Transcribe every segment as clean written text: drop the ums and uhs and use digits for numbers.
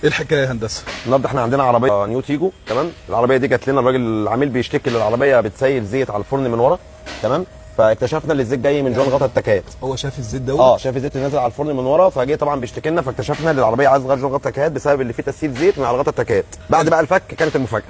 ايه الحكاية يا هندسة؟ النهارده احنا عندنا عربية نيو تيجو. تمام. العربية دي جات لنا الراجل العميل بيشتكي ان العربية بتسيل زيت على الفرن من ورا. تمام. فاكتشفنا ان الزيت جاي من جوان غطا التكات. هو شاف الزيت دوت؟ شاف الزيت اللي نازل على الفرن من ورا، فجه طبعا بيشتكي لنا، فاكتشفنا ان العربية عايز تغير جوان غطا التكات بسبب اللي فيه تسيل زيت من على غطا التكات. بعد بقى الفك كانت المفاجاة.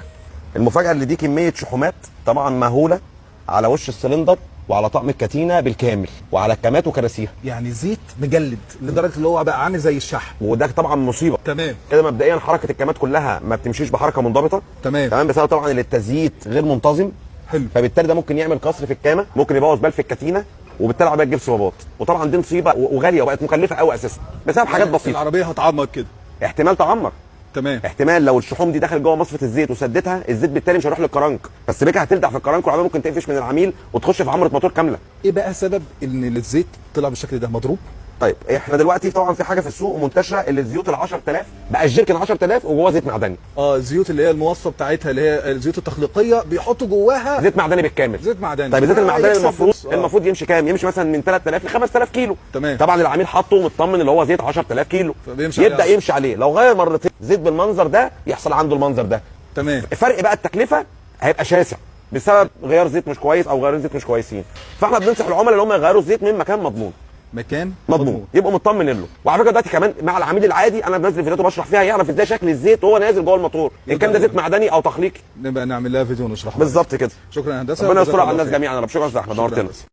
المفاجاة اللي دي كمية شحومات طبعا مهولة على وش السلندر وعلى طقم الكتينه بالكامل وعلى الكامات وكراسيها. يعني زيت مجلد لدرجة اللي هو بقى عامل زي الشحم. وده طبعا مصيبة. تمام. كده مبدئيا حركة الكامات كلها ما بتمشيش بحركة منضبطة. تمام. تمام، بسبب طبعا ان التزييت غير منتظم. حلو. فبالتالي ده ممكن يعمل كسر في الكامه، ممكن يبوظ بلف الكتينه، وبالتالي العربية تجيب صبابات، وطبعا دي مصيبة وغاليه وبقت مكلفة قوي اساسا بسبب حاجات بسيطة. العربية هتعمر كده. احتمال تعمر. تمام. احتمال لو الشحوم دي دخلت جوه مصفه الزيت وسدتها، الزيت بالتالي مش هيروح للكرنك، فالسبيكه هتلدع في الكرنك والعربية ممكن تقفش من العميل وتخش في عمره موتور كاملة. ايه بقى سبب ان الزيت طلع بالشكل ده مضروب؟ طيب احنا دلوقتي طبعا في حاجة في السوق منتشرة اللي الزيوت ال 10000 بقى الجيركن 10000 وجواه زيت معدني. الزيوت اللي هي المواصفه بتاعتها اللي هي الزيوت التخليقيه بيحطوا جواها زيت معدني بالكامل. زيت معدني. طيب الزيت المعدني يكسب المفروض فلوس. المفروض يمشي كام؟ يمشي مثلا من 3000 ل 5000 كيلو. تمام. طبعا العميل حاطه ومطمن اللي هو زيت 10000 كيلو، فبيمشي عليه يبدا 10. يمشي عليه. لو غير مرتين زيت بالمنظر ده يحصل عنده المنظر ده. تمام. فرق بقى التكلفة هيبقى شاسع بسبب غيار زيت مش كويس او غيار زيت مش كويسين. فاحنا بننصح العملاء اللي هم يغيروا الزيت من مكان مضمون. مكان مضمون يبقوا مطمن له. وعلى فكرة دلوقتي كمان مع العميل العادي انا بنزل فيديوهات وبشرح فيها يعرف ازاي شكل الزيت وهو نازل جوه الموتور، ان كان ده زيت معدني او تخليقي. نبقى نعمل لها فيديو ونشرحه. بالظبط كده. شكرا يا هندسة. ربنا جزاك يستر على الله الناس خير. جميعا يا رب. شكرا يا استاذ احمد، شكرا نورتنا. هندسة.